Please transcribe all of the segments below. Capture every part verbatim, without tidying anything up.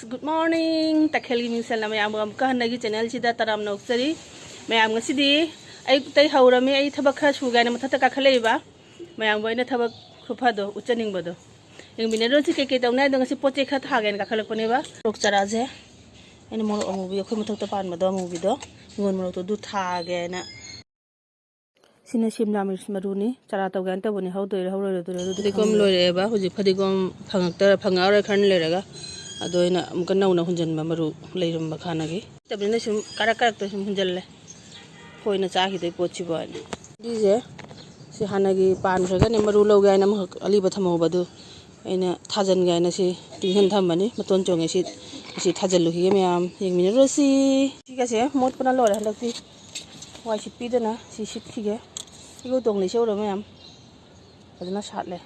Good morning, ꯇꯈꯦꯜꯒꯤ ꯃꯤꯡꯁꯦꯜꯅ ꯃꯌꯥꯝꯕꯨ ꯑꯃꯨꯛꯀ ꯍꯟꯅꯒꯤ channelꯁꯤꯗ ꯇꯔꯥꯝꯅ ꯑꯣꯛꯆꯔꯤ꯫ ꯃꯌꯥꯝ, ꯉꯁꯤꯗꯤ ꯑꯌꯨꯛꯇꯩ ꯍꯧꯔꯝꯃꯤ, ꯑꯩ ꯊꯕꯛ ꯈꯔ ꯁꯨꯒꯦ ꯍꯥꯏꯅ ꯃꯊꯛꯇ ꯀꯥꯈꯠꯂꯛꯏꯕ꯫ ꯃꯌꯥꯝꯕꯨ ꯑꯩꯅ ꯊꯕꯛ ꯈꯨꯐꯗꯣ ꯎꯠꯆꯅꯤꯡꯕꯗꯣ꯫ ꯌꯦꯡꯃꯤꯟꯅꯔꯨꯔꯁꯤ ꯀꯩꯀꯩ ꯇꯧꯅꯤ ꯍꯥꯏꯗꯣ꯫ ꯉꯁꯤ ꯄꯣꯠ ꯆꯩ ꯈꯔ ꯊꯥꯒꯦꯅ ꯀꯥꯈꯠꯂꯛꯄꯅꯦꯕ꯫ ꯃꯣꯔꯣꯛ ꯆꯥꯔꯥꯁꯦ ꯑꯩꯅ ꯃꯣꯔꯣꯛ ꯑꯃꯨꯕꯤ, ꯑꯩꯈꯣꯏ ꯃꯊꯛꯇ ꯄꯥꯟꯕꯗꯣ ꯑꯃꯨꯕꯤꯗꯣ, ꯍꯤꯡꯒꯣꯜ ꯃꯣꯔꯣꯛꯇꯣ ꯑꯗꯨ ꯊꯥꯒꯦꯅ꯫ ꯁꯤꯅ ꯁꯤꯝꯂꯥ ꯃꯤꯔꯆ ꯃꯔꯨꯅꯤ꯫ ꯆꯥꯔꯥ ꯇꯧꯒꯦꯅ ꯇꯧꯕꯅꯤ, ꯍꯧꯗꯣꯏꯔꯥ ꯍꯧꯔꯣꯏꯗꯣꯏꯔꯥ ꯑꯗꯨꯗꯤ ꯐꯗꯤꯒꯣꯝ ꯈꯪꯗꯦ꯫ ꯂꯣꯏꯔꯛꯑꯦꯕ꯫ ꯍꯧꯖꯤꯛ ꯐꯗꯤꯒꯣꯝ ꯐꯪꯉꯛꯇ-, ꯐꯪꯉꯛꯑꯔꯣꯏ ꯈꯔꯅꯤ ꯂꯩꯔꯒ꯫ ꯑꯗꯣ ꯑꯩꯅ ꯑꯃꯨꯛꯀ ꯅꯧꯅ ꯍꯨꯟꯖꯤꯟꯕ, ꯃꯔꯨ ꯂꯩꯔꯝꯕ ꯈꯥꯟꯅꯒꯤ꯫ ꯂꯩꯇꯕꯅꯤꯅ ꯁꯨꯝ ꯀꯥꯔꯛ ꯀꯥꯔꯛꯇ ꯁꯨꯝ ꯍꯨꯟꯖꯜꯂꯦ꯫ ꯈꯣꯏꯅ ꯆꯥꯈꯤꯗꯣꯏ ꯄꯣꯠꯁꯤꯕꯨ ꯍꯥꯏꯅ꯫ ꯐꯗꯤꯁꯦ ꯁꯤ ꯍꯥꯟꯅꯒꯤ ꯄꯥꯟꯈ꯭ꯔꯒꯅꯦ ꯃꯔꯨ ꯂꯧꯒꯦ ꯍꯥꯏꯅ ꯑꯃꯈꯛ ꯑꯂꯤꯕ ꯊꯝꯍꯧꯕ ꯑꯗꯨ ꯑꯩꯅ ꯊꯥꯖꯤꯟꯒꯦ ꯍꯥꯏꯅ ꯁꯤ ꯇꯤꯡꯁꯤꯟ ꯊꯝꯕꯅꯤ꯫ ꯃꯇꯣꯟ ꯆꯣꯡꯉꯦ꯫ ꯁꯤ, ꯁꯤ ꯊꯥꯖꯤꯜꯂꯨꯈꯤꯒꯦ ꯃꯌꯥꯝ, ꯌꯦꯡꯃꯤꯟꯅꯔꯨꯔꯁꯤ꯫ ꯁꯤꯒꯁꯦ ꯃꯣꯠꯄꯅ ꯂꯣꯏꯔꯦ ꯍꯟꯗꯛꯇꯤ꯫ ꯋꯥꯏ ꯁꯤꯠꯄꯤꯗꯅ ꯁꯤ ꯁꯤꯠꯈꯤꯒꯦ꯫ ꯏꯒꯧ ꯇꯣꯡꯂꯤꯁꯦ ꯎꯔꯣ ꯃꯌꯥꯝ, ꯐꯖꯅ ꯁꯥꯠꯂꯦ꯫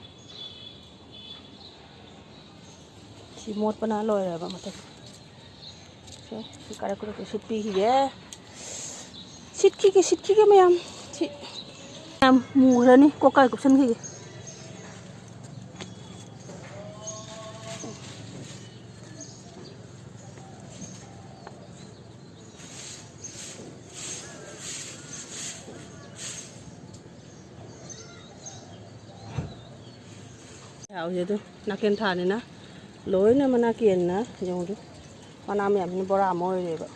ꯁꯤ ꯃꯣꯠꯄꯅ ꯂꯣꯏꯔꯦꯕ ꯃꯊꯛ꯫ ꯁꯦ, ꯁꯤ ꯀꯥꯔꯛ ꯀꯥꯔꯛꯇ ꯁꯤꯠꯄꯤꯈꯤꯒꯦ꯫ ꯁꯤꯠꯈꯤꯒꯦ, ꯁꯤꯠꯈꯤꯒꯦ ꯃꯌꯥꯝ꯫ ꯁꯤ ꯌꯥꯝ ꯃꯨꯈ꯭ꯔꯅꯤ, ꯀꯣꯛꯀꯥꯏ ꯀꯨꯞꯁꯟꯈꯤꯒꯦ꯫ ꯌꯥꯎꯁꯦ ꯑꯗꯨ ꯅꯥꯀꯦꯟ ꯊꯥꯅꯤꯅ ꯂꯣꯏꯅ ꯃꯅꯥ ꯀꯦꯟꯅ ꯌꯦꯡꯉꯨꯗꯨ꯫ ꯃꯅꯥ ꯃꯌꯥꯝꯁꯤꯅ ꯕꯣꯔꯥ ꯑꯃ ꯑꯣꯏꯔꯦꯕ꯫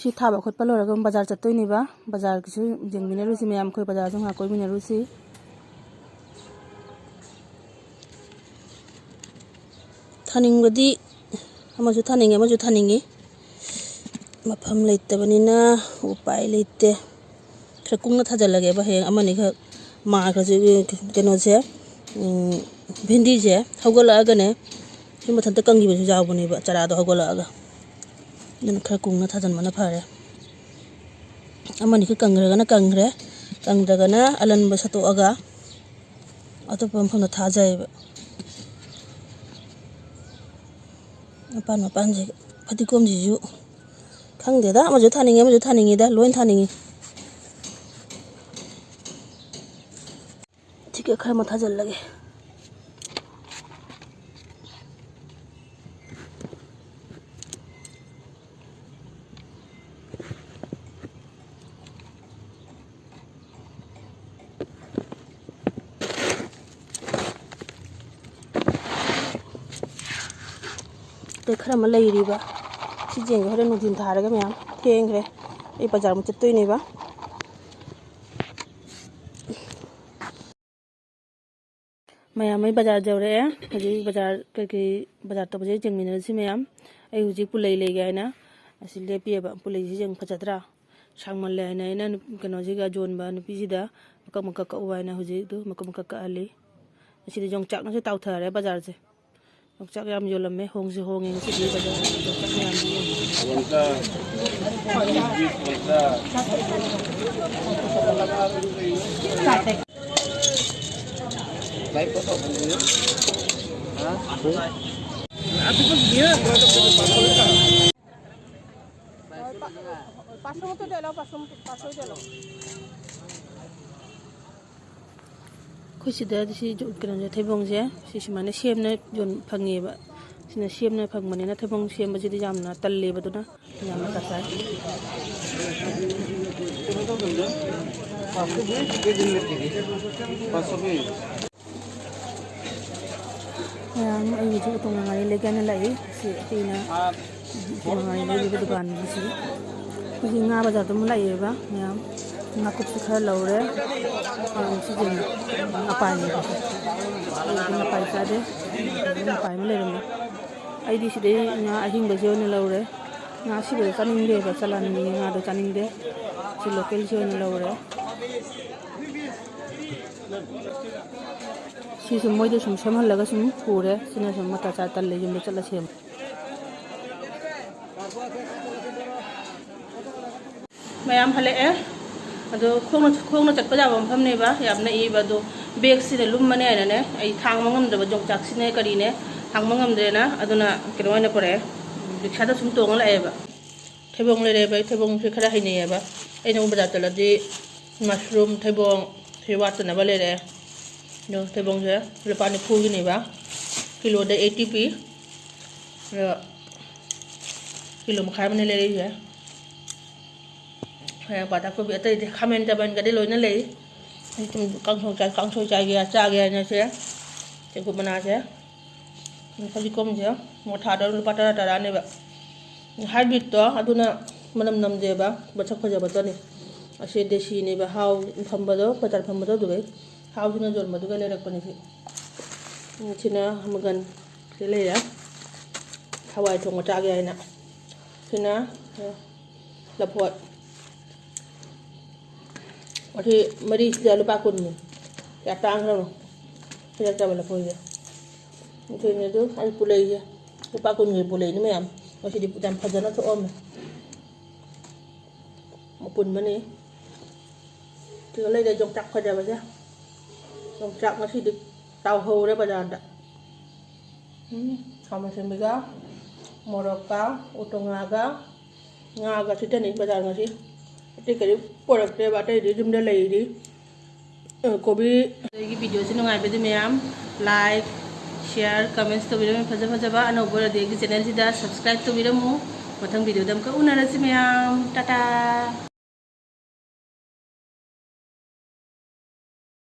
ꯁꯤ ꯊꯥꯕ ꯈꯣꯠꯄ ꯂꯣꯏꯔꯒ ꯕꯖꯥꯔ ꯆꯠꯇꯣꯏꯅꯦꯕ꯫ ꯕꯖꯥꯔꯒꯤꯁꯨ ꯌꯦꯡꯃꯤꯟꯅꯔꯨꯁꯤ ꯃꯌꯥꯝ, ꯑꯩꯈꯣꯏ ꯕꯖꯥꯔꯁꯨ ꯉꯥꯏꯍꯥꯛ ꯀꯣꯏꯃꯤꯟꯅꯔꯨꯁꯤ꯫ ꯊꯥꯅꯤꯡꯕꯗꯤ ꯑꯃꯁꯨ ꯊꯥꯅꯤꯡꯉꯤ, ꯑꯃꯁꯨ ꯊꯥꯅꯤꯡꯉꯤ꯫ ꯃꯐꯝ ꯂꯩꯇꯕꯅꯤꯅ ꯎꯄꯥꯏ ꯂꯩꯇꯦ꯫ ꯈꯔ ꯀꯨꯡꯅ ꯊꯥꯖꯤꯜꯂꯒꯦꯕ, ꯍꯌꯦꯡ ꯑꯃꯅꯤꯈꯛ ꯃꯥꯈ꯭ꯔꯁꯨ꯫ ꯀꯩꯅꯣꯁꯦ, ꯎꯝ, ꯚꯦꯟꯗꯤꯁꯦ ꯍꯧꯒꯠꯂꯛꯑꯒꯅꯦ, ꯁꯤ ꯃꯊꯟꯇ ꯀꯪꯈꯤꯕꯁꯨ ꯌꯥꯎꯕꯅꯦꯕ, ꯆꯔꯥꯗꯣ ꯍꯧꯒꯠꯂꯛꯑꯒ꯫ ꯑꯗꯨꯅ ꯈꯔ ꯀꯨꯡꯅ ꯊꯥꯖꯤꯟꯕꯅ ꯐꯔꯦ꯫ ꯑꯃꯅꯤꯈꯛ ꯀꯪꯈ꯭ꯔꯒꯅ ꯀꯪꯈ꯭ꯔꯦ, ꯀꯪꯗ꯭ꯔꯒꯅ ꯑꯂꯟꯕ ꯁꯠꯇꯣꯛꯑꯒ ꯑꯇꯣꯞꯄ ꯃꯐꯝꯗ ꯊꯥꯖꯩꯌꯦꯕ꯫ ꯃꯄꯥꯟ ꯃꯄꯥꯟꯁꯦ, ꯐꯗꯤꯒꯣꯝꯁꯤꯁꯨ ꯈꯪꯗꯦꯗ, ꯑꯃꯁꯨ ꯊꯥꯅꯤꯡꯉꯤ, ꯑꯃꯁꯨ ꯊꯥꯅꯤꯡꯉꯤꯗ, ꯂꯣꯏ ꯊꯥꯅꯤꯡꯉꯤ꯫ ꯁꯤꯒ ꯈꯔ ꯑꯃ ꯊꯥꯖꯤꯜꯂꯒꯦ꯫ ꯑꯗꯩ ꯈꯔ ꯑꯃ ꯂꯩꯔꯤꯕ꯫ ꯁꯤ ꯆꯦꯡꯁꯦ ꯍꯣꯔꯦꯟ ꯅꯨꯡꯊꯤꯜ ꯊꯥꯔꯒ ꯃꯌꯥꯝ ꯊꯦꯡꯈ꯭ꯔꯦ꯫ ꯑꯩ ꯕꯖꯥꯔ ꯑꯃꯨꯛ ꯆꯠꯇꯣꯏꯅꯦꯕ꯫ ꯃꯌꯥꯝ, ꯑꯩ ꯕꯖꯥꯔ ꯌꯧꯔꯛꯑꯦ꯫ ꯍꯧꯖꯤꯛ ꯕꯖꯥꯔ ꯀꯩꯀꯩ ꯕꯖꯥꯔ ꯇꯧꯕꯁꯦ ꯌꯦꯡꯃꯤꯟꯅꯔꯁꯤ ꯃꯌꯥꯝ꯫ ꯑꯩ ꯍꯧꯖꯤꯛ ꯄꯨꯂꯩ ꯂꯩꯒꯦ ꯍꯥꯏꯅ ꯑꯁꯤ ꯂꯦꯞꯄꯤꯑꯕ꯫ ꯄꯨꯂꯩꯁꯤ ꯌꯦꯡ ꯐꯖꯗ꯭ꯔꯥ? ꯁꯥꯡꯃꯜꯂꯦ ꯍꯥꯏꯅ ꯑꯩꯅ ꯅꯨꯞ-, ꯀꯩꯅꯣꯁꯤꯒ ꯌꯣꯟꯕ ꯅꯨꯄꯤꯁꯤꯗ ꯃꯀꯛ ꯃꯀꯛ ꯀꯛꯎ ꯍꯥꯏꯅ ꯍꯧꯖꯤꯛ ꯑꯗꯨ ꯃꯀꯛ ꯃꯀꯛ ꯀꯛꯍꯜꯂꯤ꯫ ꯑꯁꯤꯗꯤ ꯌꯣꯡꯆꯥꯛꯅꯁꯨ ꯇꯥꯎꯊꯔꯦ ꯕꯖꯥꯔꯁꯦ꯫ ꯌꯣꯡꯆꯥꯛ ꯌꯥꯝ ꯌꯣꯜꯂꯝꯃꯦ, ꯍꯣꯡꯁꯨ ꯍꯣꯡꯉꯦ ꯉꯁꯤꯗꯤ ꯕꯖꯥꯔ ꯌꯣꯡꯆꯥꯛ ꯃꯌꯥꯝꯁꯤ ꯌꯦꯡꯉꯣ꯫ পাঁচশো মতো দিয়ে দাও, পাঁচশো, পাঁচশো দিয়ে দাও। ꯑꯩꯈꯣꯏ ꯁꯤꯗ ꯁꯤ ꯀꯩꯅꯣꯁꯦ, ꯊꯩꯕꯣꯡꯁꯦ ꯁꯤ ꯁꯨꯃꯥꯏꯅ ꯁꯦꯝꯅ ꯌꯣꯟ ꯐꯪꯉꯦꯕ꯫ ꯁꯤꯅ ꯁꯦꯝꯅ ꯐꯪꯕꯅꯤꯅ ꯊꯩꯕꯣꯡ ꯁꯦꯝꯕꯁꯤꯗꯤ ꯌꯥꯝꯅ ꯇꯜꯂꯦꯕ, ꯑꯗꯨꯅ ꯌꯥꯝꯅ ꯇꯀꯥꯏ꯫ ꯃꯌꯥꯝ, ꯑꯩ ꯍꯧꯖꯤꯛ ꯎꯇꯣꯡ ꯉꯥꯔꯤ ꯂꯩꯒꯦꯅ ꯂꯥꯛꯏ꯫ ꯁꯤ ꯑꯩꯅ ꯎꯇꯣꯡ ꯉꯥꯔꯤ ꯂꯩꯔꯤꯕ ꯗꯨꯀꯥꯟꯒꯤꯁꯤ꯫ ꯑꯩꯈꯣꯏꯒꯤ ꯉꯥ ꯕꯖꯥꯔꯗ ꯑꯃꯨꯛ ꯂꯥꯛꯏꯕ ꯃꯌꯥꯝ꯫ ꯉꯥꯀꯨꯞꯁꯨ ꯈꯔ ꯂꯧꯔꯦ꯫ ꯃꯌꯥꯝ ꯁꯤꯁꯤꯅ ꯉꯄꯥꯏꯅꯦꯕ꯫ ꯑꯩꯗꯤ ꯉꯄꯥꯏ ꯆꯥꯗꯦ꯫ ꯉꯄꯥꯏ ꯑꯃ ꯂꯩꯔꯝꯃꯦ꯫ ꯑꯩꯗꯤ ꯁꯤꯗꯩ ꯉꯥ ꯑꯍꯤꯡꯕꯁꯦ ꯑꯣꯏꯅ ꯂꯧꯔꯦ꯫ ꯉꯥ ꯑꯁꯤꯕꯗꯣ ꯆꯥꯅꯤꯡꯗꯦꯕ, ꯆꯂꯥꯟꯒꯤ ꯉꯥꯗꯣ ꯆꯥꯅꯤꯡꯗꯦ꯫ ꯁꯤ ꯂꯣꯀꯦꯜꯁꯦ ꯑꯣꯏꯅ ꯂꯧꯔꯦ꯫ ꯁꯤꯁꯨ ꯃꯣꯏꯗ ꯁꯨꯝ ꯁꯦꯝꯍꯜꯂꯒ ꯁꯨꯝ ꯄꯨꯔꯦ꯫ ꯁꯤꯅ ꯁꯨꯝ ꯃꯇꯥ ꯆꯥ ꯇꯜꯂꯦ, ꯌꯨꯝꯗ ꯆꯠꯂ ꯁꯦꯝꯃꯦ꯫ ꯃꯌꯥꯝ ꯍꯜꯂꯛꯑꯦ꯫ ꯑꯗꯣ ꯈꯣꯡꯅ, ꯈꯣꯡꯅ ꯆꯠꯄ ꯌꯥꯕ ꯃꯐꯝꯅꯦꯕ, ꯌꯥꯝ ꯅꯛꯏꯕ꯫ ꯑꯗꯣ ꯕꯦꯒꯁꯤꯅ ꯂꯨꯝꯃꯅꯦ ꯍꯥꯏꯅꯅꯦ, ꯑꯩ ꯊꯥꯡꯕ ꯉꯝꯗꯕ ꯌꯣꯡꯆꯥꯛꯁꯤꯅꯦ ꯀꯔꯤꯅꯦ, ꯊꯥꯡꯕ ꯉꯝꯗ꯭ꯔꯦꯅ, ꯑꯗꯨꯅ ꯀꯩꯅꯣ ꯑꯣꯏꯅ ꯄꯨꯔꯛꯑꯦ꯫ ꯔꯤꯛꯁꯥꯗ ꯁꯨꯝ ꯇꯣꯡꯉ ꯂꯥꯛꯑꯦꯕ꯫ ꯊꯩꯕꯣꯡ ꯂꯩꯔꯛꯑꯦꯕ꯫ ꯑꯩ ꯊꯩꯕꯣꯡꯁꯦ ꯈꯔ ꯍꯩꯅꯩꯌꯦꯕ꯫ ꯑꯩꯅ ꯑꯃꯨꯛ ꯕꯖꯥꯔ ꯆꯠꯂꯗꯤ ꯃꯁꯔꯨꯝ, ꯊꯩꯕꯣꯡ ꯁꯤ ꯋꯥꯠꯇꯅꯕ ꯂꯩꯔꯛꯑꯦ꯫ ꯑꯗꯣ ꯊꯩꯕꯣꯡꯁꯦ ꯂꯨꯄꯥ ꯅꯤꯐꯨꯒꯤꯅꯦꯕ꯫ ꯀꯤꯂꯣꯗ eighty ꯄꯤ꯫ ꯑꯗꯣ ꯀꯤꯂꯣ ꯃꯈꯥꯏ ꯑꯃꯅꯦ ꯂꯩꯔꯛꯏꯁꯦ꯫ ꯍꯌꯦꯡ ꯄꯥꯇꯥ ꯀꯣꯕꯤ ꯑꯇꯩꯗꯤ ꯈꯥꯃꯦꯟ ꯇꯥꯃꯦꯟꯒꯗꯤ ꯂꯣꯏꯅ ꯂꯩ꯫ ꯑꯩ ꯁꯨꯝ ꯀꯥꯡꯁꯣꯏ ꯆꯥ-, ꯀꯥꯡꯁꯣꯏ ꯆꯥꯒꯦ, ꯆꯥꯒꯦ ꯍꯥꯏꯅ ꯁꯦ ꯆꯦꯡꯀꯨꯞ ꯃꯅꯥꯁꯦ ꯐꯗꯤꯒꯣꯝꯁꯦ ꯃꯣꯊꯥꯗ ꯂꯨꯄꯥ ꯇꯔꯥ ꯇꯔꯥꯅꯦꯕ꯫ Hybridꯇꯣ ꯑꯗꯨꯅ ꯃꯅꯝ ꯅꯝꯗꯦꯕ, ꯃꯁꯛ ꯐꯖꯕꯗꯨꯅꯤ꯫ ꯑꯁꯤ ꯗꯦꯁꯤꯅꯦꯕ, ꯍꯥꯎ ꯐꯝꯕꯗꯣ, ꯕꯖꯥꯔ ꯐꯝꯕꯗꯣ ꯑꯗꯨꯒꯩ꯫ ꯍꯥꯎꯁꯤꯅ ꯌꯣꯟꯕꯗꯨꯒ ꯂꯩꯔꯛꯄꯅꯤ ꯁꯤ꯫ ꯁꯤꯅ ꯃꯪꯒꯟ ꯁꯤ ꯂꯩꯔꯦ, ꯍꯋꯥꯏ ꯊꯣꯡꯕ ꯆꯥꯒꯦ ꯍꯥꯏꯅ꯫ ꯁꯤꯅ ꯂꯐꯣꯏ꯫ ꯑꯁꯤ ꯃꯔꯤꯁꯤꯗ ꯂꯨꯄꯥ ꯀꯨꯟꯅꯤ꯫ ꯀꯌꯥ ꯇꯥꯡꯈ꯭ꯔꯕꯅꯣ? ꯁꯤꯗ ꯆꯥꯕ ꯂꯐꯣꯏꯁꯦ꯫ ꯑꯗꯨꯅꯦ ꯑꯗꯨ ꯑꯩ ꯄꯨꯂꯩꯁꯦ꯫ ꯂꯨꯄꯥ ꯀꯨꯟꯒꯤ ꯄꯨꯂꯩꯅꯤ ꯃꯌꯥꯝ꯫ ꯉꯁꯤꯗꯤ ꯌꯥꯝ ꯐꯖꯅ ꯊꯣꯛꯑꯝꯃꯦ꯫ ꯃꯄꯨꯟ ꯑꯃꯅꯤ꯫ ꯁꯤꯒ ꯂꯩꯔꯦ ꯌꯣꯡꯆꯥꯛ ꯐꯖꯕꯁꯦ꯫ ꯌꯣꯡꯆꯥꯛ ꯉꯁꯤꯗꯤ ꯇꯥꯎꯍꯧꯔꯦ ꯕꯖꯥꯔꯗ꯫ ꯎꯝ, ꯈꯥꯃꯦꯟ ꯑꯁꯤꯟꯕꯤꯒ, ꯃꯣꯔꯣꯛꯀ, ꯎꯇꯣꯡꯉꯥꯒ, ꯉꯥꯒ ꯁꯤꯇꯅꯤ ꯕꯖꯥꯔ ꯉꯁꯤ꯫ ꯑꯇꯩ ꯀꯔꯤꯝ ꯄꯣꯔꯛꯇ꯭ꯔꯦꯕ, ꯑꯇꯩꯗꯤ ꯌꯨꯝꯗ ꯂꯩꯔꯤ꯫ ꯑ, ꯀꯣꯕꯤ꯫ ꯑꯩꯒꯤ videoꯁꯤ ꯅꯨꯡꯉꯥꯏꯕꯗꯤ ꯃꯌꯥꯝ like, share, comments ꯇꯧꯕꯤꯔꯝꯃꯨ꯫ ꯐꯖ ꯐꯖꯕ ꯑꯅꯧꯕ ꯑꯣꯏꯔꯗꯤ ꯑꯩꯒꯤ channelꯁꯤꯗ subscribe ꯇꯧꯕꯤꯔꯝꯃꯨ꯫ ꯃꯊꯪ videoꯗ ꯑꯃꯨꯛꯀ ꯎꯅꯔꯁꯤ ꯃꯌꯥꯝ꯫ ꯇꯥꯇꯥ꯫